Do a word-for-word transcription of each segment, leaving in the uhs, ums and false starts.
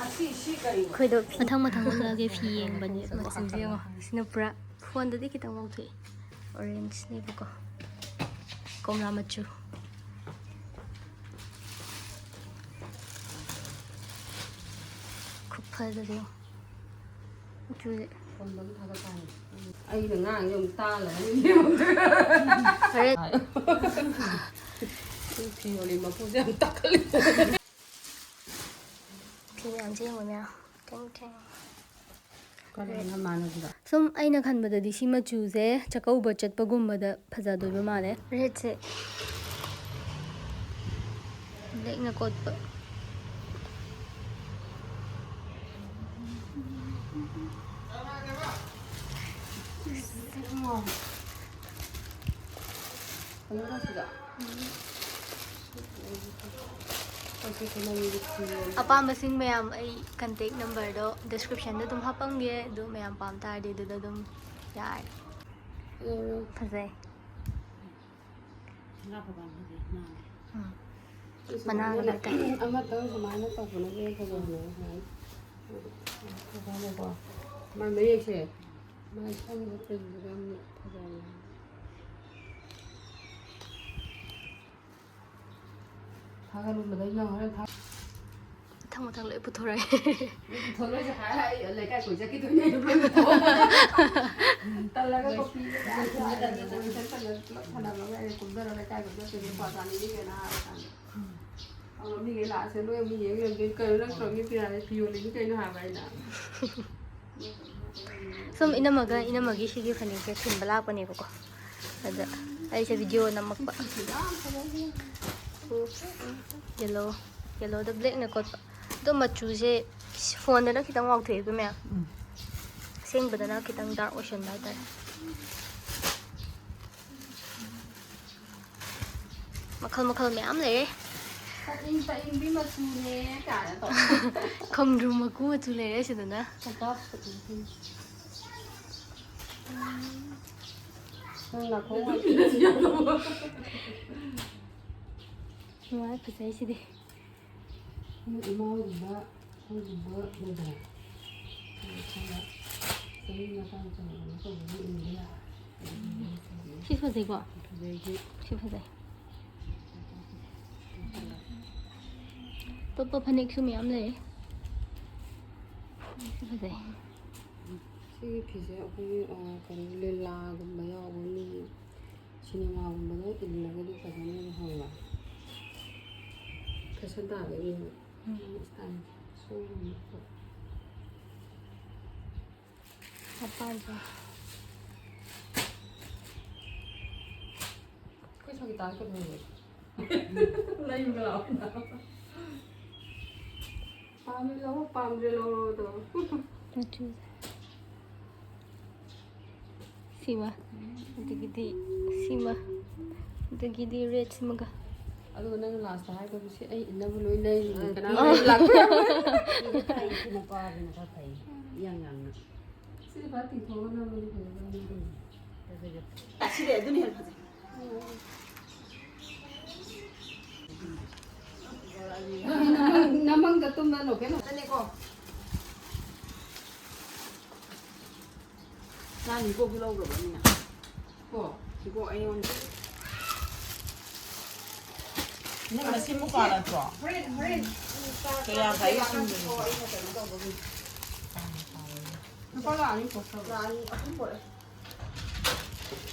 ꯑꯩꯈꯣꯏꯗꯣ ꯃꯊꯪ ꯃꯊꯪ ꯎꯠꯂꯛꯑꯒꯦ ꯐꯤ ꯌꯦꯡꯕꯅꯦ꯫ ꯃꯆꯨꯁꯦ ꯌꯦꯡꯉꯣ, ꯁꯤꯅ ꯄꯨꯔꯥ ꯐꯣꯟꯗꯗꯤ ꯈꯤꯇꯪ ꯉꯧꯊꯣꯛꯑꯦ꯫ ꯑꯣꯔꯦꯟꯖꯅꯦꯕꯀꯣ, ꯀꯣꯝꯂꯥ ꯃꯆꯨ꯫ ꯈꯨꯐꯖꯗꯣ ꯌꯦꯡꯉꯣ꯫ ꯃꯆꯨꯁꯦ꯫ ꯑꯩꯅ ꯉꯥꯡꯁꯦ ꯑꯃꯨꯛ ꯇꯥꯜꯂꯒ ꯍꯣꯔꯦꯟ꯫ ꯐꯤ ꯌꯣꯜꯂꯤ ꯃꯄꯨꯁꯦ ꯌꯥꯝ ꯇꯥꯈꯠꯂꯤ꯫ ꯐꯤ ꯃꯌꯥꯝꯁꯦ ꯌꯦꯡꯉꯣ ꯃꯌꯥꯝ꯫ ꯇꯦꯡ ꯇꯦꯡ꯫ ꯀꯔꯤꯅ ꯃꯥꯟꯅꯕꯗꯣ? ꯁꯨꯝ ꯑꯩꯅ ꯈꯟꯕꯗꯗꯤ ꯁꯤ ꯃꯆꯨꯁꯦ ꯆꯥꯛꯀꯧꯕ ꯆꯠꯄꯒꯨꯝꯕꯗ ꯐꯖꯗꯣꯏꯕ ꯃꯥꯜꯂꯦ꯫ ꯔꯦꯠꯁꯦ ꯕ꯭ꯂꯦꯛꯅ ꯀꯣꯠꯄ꯫ ꯑꯄꯥꯝꯕꯁꯤꯡ ꯃꯌꯥꯝ ꯑꯩ ꯀꯟꯇꯦꯛ ꯅꯝꯕꯔꯗꯣ ꯗꯤꯁꯀ꯭ꯔꯤꯞꯁꯟꯗ ꯑꯗꯨꯝ ꯍꯥꯞꯄꯝꯒꯦ, ꯑꯗꯨ ꯃꯌꯥꯝ ꯄꯥꯝ ꯇꯥꯔꯗꯤ ꯑꯗꯨꯗ ꯑꯗꯨꯝ ꯌꯥꯔꯦ꯫ ꯐꯖꯩ꯫ ꯎꯝ꯫ ꯃꯅꯥꯒ ꯂꯩꯇꯦ꯫ ꯑꯃꯇꯪ ꯁꯨꯃꯥꯏꯅ ꯇꯧꯕꯅꯗꯤ ꯐꯖꯕꯅꯦ, ꯁꯨꯃꯥꯏꯅ꯫ ꯐꯖꯅꯀꯣ꯫ ꯃꯥꯏ ꯃꯌꯦꯛꯁꯦ, ꯃꯥꯏ ꯁꯪꯕ ꯄ꯭ꯔꯤꯟꯁꯤꯒ ꯌꯥꯝ ꯐꯖꯕꯅꯦ꯫ ꯊꯥꯒꯠꯂꯨꯕꯗꯩ ꯅꯪ ꯍꯣꯔꯦꯟ ꯊꯥ- ꯃꯊꯪ ꯃꯊꯪ ꯂꯣꯏ ꯄꯨꯊꯣꯔꯛꯑꯦ꯫ ꯄꯨꯊꯣꯔꯛꯑꯣꯏꯁꯦ ꯍꯥꯏ ꯍꯥꯏ ꯂꯩꯀꯥꯏ ꯀꯣꯏ ꯆꯠꯈꯤꯗꯣꯏꯅꯦ ꯑꯩꯅ ꯂꯣꯏ ꯄꯨꯊꯣꯛꯑꯒ꯫ ꯇꯜꯂꯒ ꯀꯣꯐꯤ ꯀꯩꯀꯥ ꯆꯥꯗꯅ ꯇꯧꯔꯤ, ꯆꯠꯇꯅ ꯄꯨꯂꯞ ꯊꯅꯝꯃꯒ ꯑꯩꯅ ꯀꯨꯝꯊꯔ ꯂꯩꯀꯥꯏ ꯀꯣꯏ ꯆꯠꯇꯣꯏꯅꯦ, ꯀ꯭ꯋꯥ ꯆꯥꯅꯤꯡꯉꯤꯒꯅ ꯍꯥꯏꯔ ꯀꯥꯟꯗ꯫ ꯑꯗꯨꯒ ꯃꯤꯈꯩ ꯂꯥꯛꯑꯁꯦ ꯅꯣꯏ ꯑꯃꯨꯛ ꯌꯦꯡ ꯂꯩꯔꯝꯗꯣꯏꯅꯤ, "ꯀꯩꯅꯣ ꯅꯪ ꯇꯧꯔꯝꯃꯤ ꯐꯤꯔꯥꯅꯤ ꯐꯤ ꯌꯣꯜꯂꯤꯅꯤ ꯀꯩꯅꯣ?" ꯍꯥꯏꯕ ꯑꯩꯅ꯫ ꯁꯨꯝ ꯏꯅꯝꯃꯒ ꯏꯅꯝꯃꯒꯤ ꯁꯤꯒꯤ ꯐꯅꯦꯛꯁꯦ ꯊꯤꯟꯕ ꯂꯥꯛꯄꯅꯦꯕꯀꯣ꯫ ꯑꯗ ꯑꯩꯁꯦ ꯚꯤꯗꯤꯑꯣ ꯅꯝꯃꯛꯄ꯫ ꯌꯦꯜꯂꯣ, ꯌꯦꯜꯂꯣꯗ ꯕ꯭ꯂꯦꯛꯅ ꯀꯣꯠꯄ꯫ ꯑꯗꯣ ꯃꯆꯨꯁꯦ ꯐꯣꯟꯗꯅ ꯈꯤꯇꯪ ꯉꯥꯎꯊꯣꯛꯑꯦꯀꯣ ꯃꯌꯥꯝ꯫ ꯎꯝ꯫ ꯑꯁꯦꯡꯕꯗꯅ ꯈꯤꯇꯪ ꯗꯥꯔꯛ ꯑꯣꯏꯁꯟꯕ ꯍꯥꯏꯇꯥꯔꯦ꯫ ꯃꯈꯜ ꯃꯈꯜ ꯃꯌꯥꯝ ꯂꯩꯔꯦ꯫ ꯇꯛꯏꯪ ꯇꯛꯏꯪꯕꯤ ꯃꯆꯨꯅꯦ ꯀꯥꯏꯅ ꯇꯧ꯫ ꯈꯣꯡꯗ꯭ꯔꯨꯝ ꯃꯀꯨ ꯃꯆꯨ ꯂꯩꯔꯦ ꯁꯤꯗꯅ꯫ ꯐꯣꯀꯁ꯫ ꯅꯪ ꯅꯥꯀꯣꯡ ꯅꯨꯡꯉꯥꯏ, ꯐꯖꯩ ꯁꯤꯗꯤ꯫ ꯏꯃꯥꯒꯨꯝꯕ ꯑꯩꯈꯣꯏꯒꯨꯝꯕ ꯂꯩꯗꯅ, ꯈꯔ ꯆꯍꯤ ꯃꯇꯥꯡ ꯆꯥꯎꯔꯕ ꯇꯧꯕꯗꯤ ꯏꯟꯕ ꯌꯥꯔꯦ꯫ ꯁꯤ ꯐꯖꯩꯀꯣ? ꯐꯖꯩ꯫ ꯁꯤ ꯐꯖꯩ꯫ ꯑꯇꯣꯞꯄ ꯐꯅꯦꯛꯁꯨ ꯃꯌꯥꯝ ꯂꯩ꯫ ꯁꯤ ꯐꯖꯩ꯫ ꯁꯤꯒꯤ ꯐꯤꯁꯦ ꯑꯩꯈꯣꯏꯒꯤ, ꯑ, ꯀꯩꯅꯣ, ꯂꯤꯂꯥꯒꯨꯝꯕ ꯌꯥꯎꯕ ꯃꯤ, ꯁꯤꯅꯦꯃꯥꯒꯨꯝꯕꯗ ꯏꯜꯂꯒꯗꯤ ꯐꯖꯅ ꯂꯩꯍꯧꯕ꯫ ꯐꯦꯁꯟ ꯇꯥꯕꯒꯤ ꯎꯝ꯫ ꯁ꯭ꯇꯥꯏꯜ ꯁꯣꯏꯔꯝꯃꯦ꯫ ꯃꯄꯥꯟꯁꯦ꯫ ꯑꯩꯈꯣꯏ ꯁꯪꯒꯤꯇꯥꯗ ꯀꯩꯅꯣ ꯂꯩꯕ꯭ꯔꯣ? ꯄꯥꯝꯃꯦ ꯂꯧꯔꯣ, ꯄꯥꯝꯗ꯭ꯔꯦ ꯂꯧꯔꯣꯗꯣ꯫ ꯃꯆꯨꯁꯦ꯫ ꯁꯤꯃ꯫ ꯑꯗꯒꯤꯗꯤ ꯁꯤꯃ꯫ ꯑꯗꯒꯤꯗꯤ ꯔꯦꯠꯁꯤꯃꯒ꯫ ꯑꯗꯨꯒ ꯅꯪꯅ ꯂꯥꯁꯇ ꯍꯥꯏꯗꯕꯁꯦ ꯑꯩ ꯏꯟꯅꯕ ꯂꯣꯏ ꯂꯩꯔꯤꯅꯦ꯫ ꯑ, ꯀꯅꯥꯝ ꯂꯩ ꯂꯥꯛꯇꯦ꯫ ꯁꯤꯗ ꯇꯥꯏꯁꯤꯅ ꯄꯥꯕꯅ ꯈꯔ ꯐꯩ꯫ ꯏꯌꯥꯡ ꯌꯥꯡꯅ꯫ ꯁꯤꯗꯤ ꯈꯔ ꯇꯤꯡꯊꯣꯛꯑꯒ ꯅꯝꯕꯗꯤ ꯐꯖꯗꯧꯅꯤ꯫ ꯎꯝ꯫ ꯑꯗꯨꯒ ꯑꯁꯤꯗꯤ ꯑꯗꯨꯅ ꯍꯦꯟꯅ ꯐꯖꯩ꯫ ꯅꯃꯪ-, ꯅꯃꯪꯗ ꯇꯨꯝꯕ ꯂꯣꯀꯦꯜ ꯉꯥꯛꯇꯅꯦꯀꯣ꯫ ꯅꯪ ꯍꯤꯒꯣꯛꯁꯨ ꯂꯧꯈ꯭ꯔꯕꯅꯤꯅ꯫ ꯀꯣ? ꯍꯤꯒꯣꯛ ꯑꯩꯉꯣꯟꯗ꯫ ꯅꯪ ꯉꯁꯤ ꯃꯨꯛꯀꯥ ꯅꯠꯇ꯭ꯔꯣ? ꯍꯣꯔꯦꯟ, ꯍꯣꯔꯦꯟ, ꯎꯝ, ꯆꯥ-, ꯀꯌꯥ ꯆꯥ-, ꯈꯥꯏꯒꯦ ꯆꯥ-, ꯁꯤꯡꯖꯨꯒꯤ? ꯑꯩꯅ ꯀꯩꯅꯣ ꯇꯧꯕꯒꯤ꯫ ꯂꯨꯄꯥ ꯂꯥꯛ ꯑꯅꯤ ꯄꯣꯔꯛꯑꯣ꯫ ꯂꯥꯛ ꯑꯅꯤ, ꯑꯍꯨꯝ ꯄꯣꯔꯛꯑꯦ꯫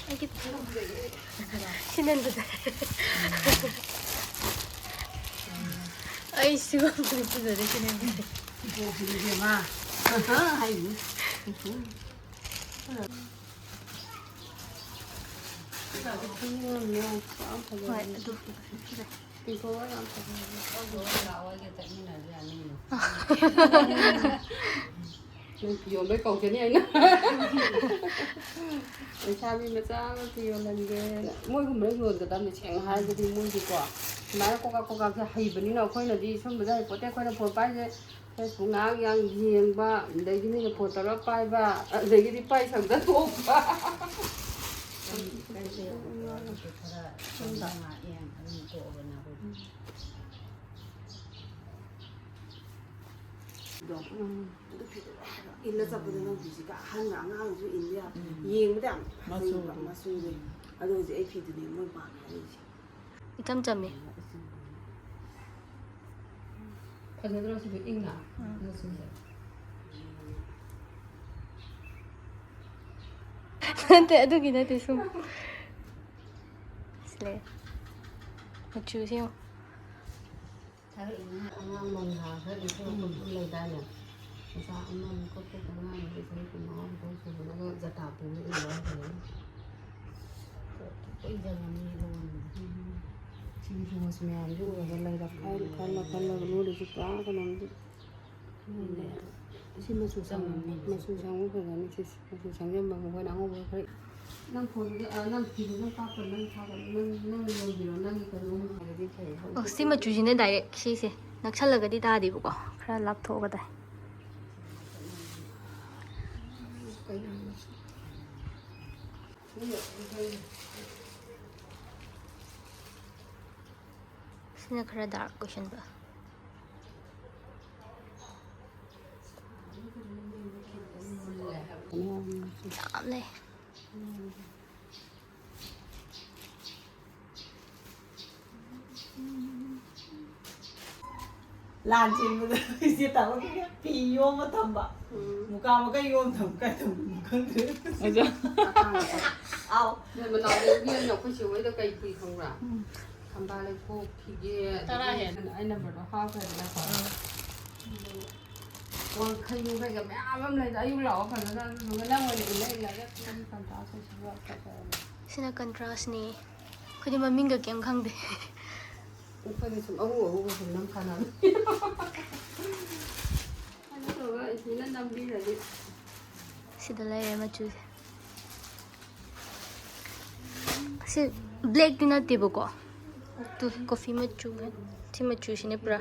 ꯑꯩꯒꯤ ꯁꯤꯅꯦꯟꯗꯨꯗ꯫ ꯑꯩ ꯁꯤꯕꯨ ꯑꯝꯇ ꯄꯨꯖꯔꯦ ꯁꯤꯅꯦꯟꯗꯨꯗ꯫ ꯏꯕꯣꯛꯁꯤꯗꯤ ꯏꯕꯦꯝꯃ꯫ ꯑꯍ, ꯍꯥꯏꯅꯤ꯫ ꯍꯣꯏ, ꯑꯗꯨ ꯐꯖꯩ꯫ ꯄꯤꯡꯀꯣꯛ ꯌꯥꯝ ꯐꯖꯩ꯫ ꯅꯪ ꯐꯤ ꯌꯣꯟꯕꯩ ꯀꯧꯖꯅꯤ ꯑꯩꯅ꯫ ꯂꯩꯁꯥꯕꯤ ꯃꯆꯥ ꯑꯃ ꯐꯤ ꯌꯣꯜꯍꯟꯒꯦꯅ꯫ ꯃꯣꯏꯒꯨꯝꯕꯅ ꯌꯣꯟꯒꯗꯕꯅꯤ꯫ ꯁꯦꯡꯅ ꯍꯥꯏꯔꯒꯗꯤ ꯃꯣꯏꯗꯤꯀꯣ, ꯁꯨꯃꯥꯏꯅ ꯀꯣꯀꯥꯛ ꯀꯣꯀꯥꯛꯁꯦ ꯍꯩꯕꯅꯤꯅ ꯑꯩꯈꯣꯏꯅꯗꯤ ꯁꯨꯝꯕꯁꯦ ꯍꯩꯄꯣꯠꯇꯦ꯫ ꯑꯩꯈꯣꯏꯅ ꯐꯣꯟ ꯄꯥꯏꯁꯦ Facebook ꯉꯥꯏꯍꯥꯛ ꯌꯥꯝ ꯌꯦꯡꯕ, ꯑꯗꯒꯤ ꯃꯤꯅ ꯐꯣꯟ ꯇꯧꯔꯒ ꯄꯥꯏꯕ, ꯑꯗꯒꯤꯗꯤ ꯄꯥꯏ ꯁꯪꯗ ꯊꯣꯛꯄ꯫ ꯑꯩ ꯀꯩꯁꯦ ꯈꯔ ꯁꯣꯝꯗ ꯉꯥꯏꯍꯥꯛ ꯌꯦꯡ ꯑꯗꯨꯝ ꯇꯣꯛꯑꯕꯅꯦ ꯑꯩꯈꯣꯏꯗꯤ꯫ ꯗꯣ꯫ ꯎꯝ꯫ ꯑꯗꯨ ꯐꯤꯗꯣ ꯂꯣꯏ ꯍꯥꯏꯕ꯫ ꯏꯜꯂ ꯆꯠꯄꯗ ꯅꯪ ꯐꯤꯁꯤꯒ ꯑꯍꯟꯅ ꯑꯉꯥꯡꯁꯨ ꯏꯟꯕ ꯌꯥꯕ꯫ ꯎꯝ꯫ ꯌꯦꯡꯕꯗ ꯌꯥꯝ ꯐꯖꯩꯕ ꯃꯆꯨꯗꯣ꯫ ꯃꯆꯨꯗꯣ꯫ ꯎꯝ꯫ ꯑꯗꯣ ꯍꯧꯖꯤꯛ ꯑꯩ ꯐꯤꯗꯨꯅꯦ ꯃꯣꯏ ꯄꯥꯝꯃꯦ ꯍꯥꯏꯔꯤꯁꯦ꯫ ꯏꯆꯝ ꯆꯝꯃꯤ꯫ ꯐꯖꯗ꯭ꯔꯣ ꯁꯤꯗꯤ ꯏꯪꯅ? ꯎꯝ꯫ ꯃꯆꯨꯁꯦ꯫ ꯅꯠꯇꯦ, ꯑꯗꯨꯒꯤ ꯅꯠꯇꯦ, ꯁꯨꯝ꯫ ꯁꯤ ꯂꯩ꯫ ꯃꯆꯨꯁꯦ ꯌꯦꯡꯉꯣ꯫ ꯊꯥꯔꯛꯏꯅꯦ꯫ ꯑꯉꯥꯡ ꯃꯪꯒ꯭ꯔꯥ ꯈꯔ ꯂꯤꯊꯣꯔꯛꯄ ꯎꯝ꯫ ꯂꯩꯗꯥꯏꯅꯦ? ꯃꯆꯥ ꯑꯃ ꯑꯅꯤ ꯈꯛꯇ ꯉꯥꯏꯔꯤꯕ ꯆꯍꯤ ꯀꯨꯟꯃꯉꯥ ꯈꯛꯇꯪ ꯁꯨꯕꯗꯒ ꯖꯇꯥ ꯄꯨꯔ ꯏꯟꯕ ꯍꯧꯔꯛꯑꯦ꯫ ꯀꯣꯛꯇ ꯂꯣꯏ ꯌꯥꯜꯂꯝꯃꯦ ꯂꯣꯟꯕꯗ꯫ ꯎꯝ꯫ ꯁꯤ ꯔꯣꯁ ꯃꯌꯥꯝꯁꯤ ꯎꯔꯒ ꯂꯩꯔꯛ ꯈꯜ-, ꯈꯜꯂ ꯈꯜꯂꯒ ꯂꯣꯜꯂꯤꯁꯤ ꯄꯨꯔꯥ ꯀꯩꯅꯣꯝꯗꯤ꯫ ꯎꯝ꯫ ꯁꯤ ꯃꯆꯨ ꯆꯪꯉꯝꯅꯤ꯫ ꯃꯆꯨ ꯆꯪꯕ ꯐꯖꯅꯤ ꯁꯤꯁꯦ꯫ ꯃꯆꯨ ꯁꯪꯖꯟꯕ ꯃꯈꯣꯏꯅ ꯑꯉꯧꯕ ꯈꯔ꯫ ꯅꯪ ꯐꯣꯟꯗꯨꯗ, ꯑ, ꯅꯪ ꯐꯤꯗꯨ ꯅꯪ ꯀꯥꯞꯄ ꯅꯪ ꯊꯥꯒꯠ-, ꯅꯪ, ꯅꯪ ꯌꯣꯟꯕꯤꯔꯣ, ꯅꯪꯒꯤ ꯀꯩꯅꯣ ꯑꯃ ꯍꯥꯏꯔꯗꯤ ꯐꯩ꯫ ꯑꯣ, ꯁꯤ ꯃꯆꯨꯁꯤꯅ ꯗꯥꯏꯔꯦꯛ ꯁꯤꯁꯦ ꯅꯛꯁꯜꯂꯒꯗꯤ ꯇꯥꯗꯦꯕꯀꯣ, ꯈꯔ ꯂꯥꯞꯊꯣꯛꯑꯒ ꯇꯥꯏ꯫ ꯁꯤꯅ ꯈꯔ ꯗꯥꯔꯛ ꯑꯣꯏꯁꯟꯕ꯫ ꯌꯥꯝ ꯂꯩ꯫ ꯂꯥꯟ ꯆꯦꯟꯕꯗ ꯏꯆꯦ ꯇꯥꯃꯣꯒꯤ ꯐꯤ ꯌꯣꯝꯃ ꯊꯝꯕ꯫ ꯎꯝ꯫ ꯃꯨꯀꯥ ꯃꯀꯩ ꯌꯣꯝ ꯊꯝ ꯀꯥꯏ ꯊꯝꯕꯅꯣ ꯈꯪꯗ꯭ꯔꯦ꯫ ꯑꯗꯣ ꯑꯥꯎ꯫ ꯅꯣꯏ ꯃꯅꯥꯎꯗꯒꯤ ꯑꯩꯅ ꯑꯩꯈꯣꯏ ꯆꯦ ꯍꯣꯏꯗ ꯀꯩ ꯄꯨꯏ ꯈꯪꯕ꯭ꯔꯥ? ꯎꯝ꯫ ꯊꯝꯕꯥꯜ ꯂꯩꯈꯣꯛ, ꯐꯤꯒꯦ, ꯇꯔꯥ ꯑꯗꯒꯤ ꯍꯦꯟꯅ꯫ ꯑꯩ ꯅꯝꯕꯔꯗꯣ ꯍꯥꯞꯈ꯭ꯔꯦꯗꯅꯀꯣ꯫ ꯎꯝ꯫ ꯑꯗꯨ ꯋꯥꯡꯈꯩ ꯅꯨꯡꯈꯩꯒ ꯃꯌꯥꯝ ꯑꯃ ꯂꯩꯗ꯫ ꯑꯌꯨꯛ ꯂꯥꯛꯑꯣ ꯐꯖꯅ, ꯑꯗꯨꯗꯨꯒ ꯅꯪ ꯑꯣꯏꯅ ꯏꯜꯂ ꯏꯜꯂꯒ ꯁꯤꯅ contrast ꯅꯤ꯫ ꯑꯩꯈꯣꯏꯗꯤ ꯃꯃꯤꯡꯒ ꯀꯩꯝ ꯈꯪꯗꯦ꯫ ꯑꯩꯈꯣꯏꯗꯤ ꯁꯨꯝ ꯑꯎ ꯑꯎꯕ ꯁꯨꯝ ꯅꯝ ꯁꯥꯟꯅꯕꯅꯤ꯫ ꯑꯗꯨꯗꯨꯒ ꯏꯆꯦꯅ ꯅꯝꯕꯤꯔꯗꯤ꯫ ꯁꯤꯗ ꯂꯩꯔꯦ ꯃꯆꯨꯁꯦ꯫ ꯁꯤ black ꯇꯤ ꯅꯠꯇꯦꯕꯀꯣ꯫ ꯇꯨ, coffee ꯃꯆꯨ꯫ ꯁꯤ ꯃꯆꯨꯁꯤꯅ ꯄꯨꯔꯥ꯫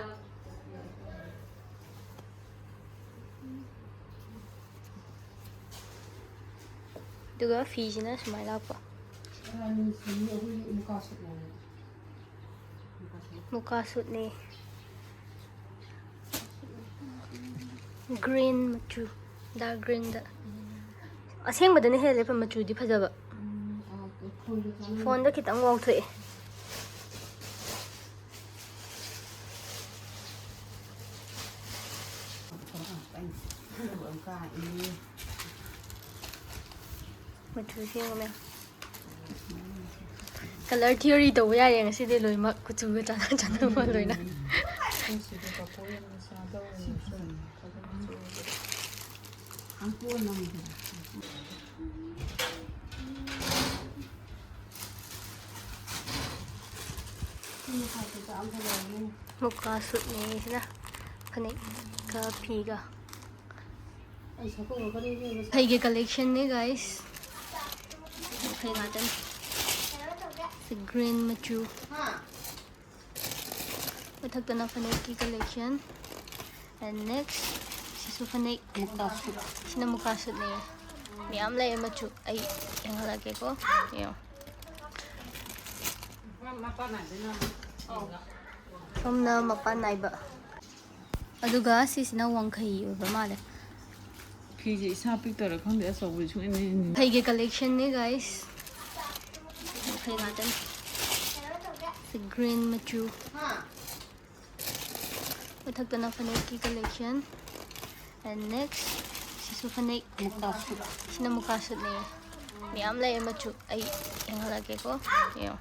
ꯑꯗꯨꯒ ꯐꯤꯁꯤꯅ ꯁꯨꯃꯥꯏꯅ ꯂꯥꯛꯄ꯫ ꯔꯥꯅꯤ ꯐꯤꯅꯤ, ꯑꯩꯈꯣꯏꯒꯤ ꯃꯨꯀꯥ ꯁꯨꯠꯅꯦ꯫ ꯃꯨꯀꯥ ꯁꯨꯠꯅꯤ꯫ Green ꯃꯆꯨ, dark greenꯗ꯫ ꯑꯁꯦꯡꯕꯗꯅ ꯍꯦꯜꯂꯦ ꯃꯆꯨꯗꯤ ꯐꯖꯕ꯫ ꯐꯣꯟꯗ ꯈꯤꯇꯪ ꯉꯧꯊꯣꯛꯑꯦ꯫ ꯃꯆꯨꯁꯦ ꯌꯦꯡꯉꯨꯅꯦ꯫ Colour theory ꯇꯧꯕ ꯌꯥꯔꯦ ꯉꯁꯤꯗꯤ ꯂꯣꯏꯅꯃꯛ, ꯀꯨꯆꯨꯒ ꯆꯥꯟꯅ ꯆꯥꯟꯅꯕ ꯂꯣꯏꯅ꯫ ꯃꯨꯀꯥ ꯁꯨꯠꯅꯦ ꯁꯤꯅ, ꯐꯅꯦꯛꯀ ꯐꯤꯒ꯫ ꯐꯩꯒꯤ collectionꯅꯦ guys꯫ ꯐꯩ ꯉꯥꯛꯇꯅꯤ꯫ ꯁꯤ green ꯃꯆꯨ꯫ ꯃꯊꯛꯇꯅ ꯐꯅꯦꯛꯀꯤ collection꯫ And next, ꯁꯤꯁꯨ ꯐꯅꯦꯛ꯫ ꯁꯤꯅ ꯃꯨꯀꯥ ꯁꯨꯠꯅꯦ꯫ ꯃꯌꯥꯝ ꯂꯩꯌꯦ ꯃꯆꯨ꯫ ꯑꯩ ꯌꯦꯡꯍꯜꯂꯛꯀꯦꯀꯣ꯫ ꯌꯦꯡꯉꯣ꯫ ꯁꯣꯝꯅ ꯃꯄꯥꯟ ꯅꯥꯏꯕ꯫ ꯑꯗꯨꯒ ꯁꯤꯁꯤꯅ ꯋꯥꯡꯈꯩ ꯑꯣꯏꯕ ꯃꯥꯜꯂꯦ꯫ ꯐꯤꯁꯦ ꯏꯁꯥ ꯄꯤꯛꯇꯧꯔꯥ ꯈꯪꯗꯦ, ꯑꯆꯧꯕꯗꯤ ꯁꯨꯡꯏꯟ ꯏꯟꯗꯦ꯫ ꯐꯩꯒꯤ collectionꯅꯦ guys꯫ ꯐꯩ ꯉꯥꯛꯇꯅꯤ꯫ ꯁꯤ green ꯃꯆꯨ꯫ ꯃꯊꯛꯇꯅ ꯐꯅꯦꯛꯀꯤ collection꯫ And next, ꯁꯤꯁꯨ ꯐꯅꯦꯛ꯫ ꯁꯤꯅ ꯃꯨꯀꯥ ꯁꯨꯠꯅꯦ꯫ ꯃꯌꯥꯝ ꯂꯩꯌꯦ ꯃꯆꯨ꯫ ꯑꯩ ꯌꯦꯡꯍꯜꯂꯛꯀꯦꯀꯣ꯫ ꯌꯦꯡꯉꯣ꯫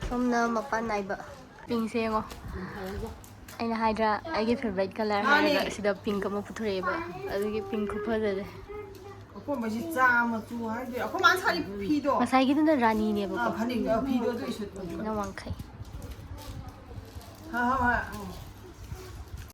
ꯁꯣꯝꯅ ꯃꯄꯥꯟ ꯅꯥꯏꯕ꯫ Pinkꯁꯦ ꯌꯦꯡꯉꯣ꯫ ꯑꯩꯅ ꯍꯥꯏꯗ꯭ꯔꯥ, ꯑꯩꯒꯤ favourite colour ꯍꯥꯏꯔꯒ ꯁꯤꯗ pink ꯑꯃ ꯄꯨꯊꯣꯔꯛꯑꯦꯕ꯫ ꯑꯗꯨꯒꯤ pink ꯈꯨꯐꯖꯁꯦ꯫ ꯑꯀꯣꯟꯕꯩꯁꯤ ꯆꯥ ꯃꯆꯨ ꯍꯥꯏꯗꯣꯏ꯫ ꯑꯩꯈꯣꯏ ꯃꯥꯅ ꯁꯥꯔꯤ ꯐꯤꯗꯣ꯫ ꯉꯁꯥꯏꯒꯤꯗꯨꯅ ꯔꯥꯅꯤꯅꯦꯕꯀꯣ꯫ ꯑꯥ, ꯐꯅꯦꯛ, ꯑꯥ, ꯐꯤꯗꯣ ꯑꯗꯨꯏꯁꯨ꯫ ꯁꯤꯅ ꯋꯥꯡꯈꯩ꯫ ꯍꯣꯏ, ꯍꯣꯏ, ꯍꯣꯏ꯫ ꯎꯝ꯫